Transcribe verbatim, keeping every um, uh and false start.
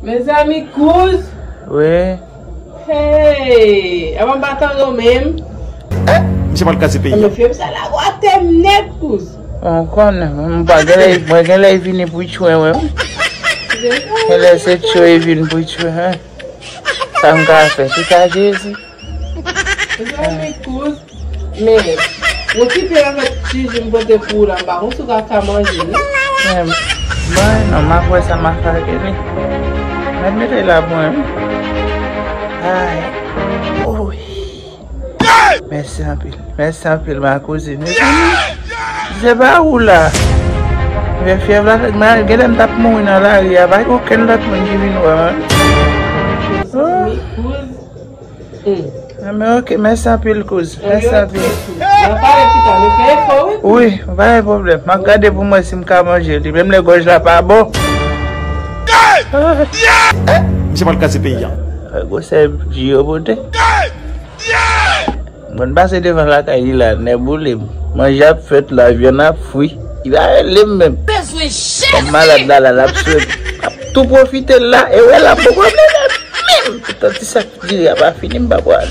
Mezanmi, kouz. Wi. Hey, apa m pa tande w menm? Eh, misye pral kraze peyi a. Mezanmi, fim sa la gwo atè m nèt, kouz. Bon, konnen, mwen pa genlè, mwen genlè vini pou tchwen, wi. Genlè se tchwen vin pou tchwen, wi. Sa m ka fè, se sa Jezi. Mezanmi, kouz. Men, yon ti pye avèk ti ji m pote pou ou la, m pa konn si w ka, ka manje li. Men, bay non, m ap wè sa m ap fè avè li. Mèt mete la pou mwen. Ay. Oy. Mèsi anpil. Mèsi anpil, ma kouzin. Se pa ou la. Men fyèv la, genlè m t ap mouri nan lari a, pa gen okenn lòt moun ki vin wè mwen. Mezanmi, kouz. Hmm. Ah, men ok, mèsi anpil, kouz. Mèsi anpil. N ap pale pita, nou fè efò, wi. Wi, pa gen pwoblèm. M ap gade pou mwen si m ka manje li, menm lè gòj la pa bon. Eh, misye pral kraze peyi a. Gwosè ji yo pote. Mwen pase devan lakay li la, nèboule m. Manje ap fèt la, vyann ap fri. Li pa rele m menm. Kòm malad la, la, l ap swe. Ap tou pwofite l la, e wè l ap poko menm. Poutan ti sak diri a pa fini, m pa pral.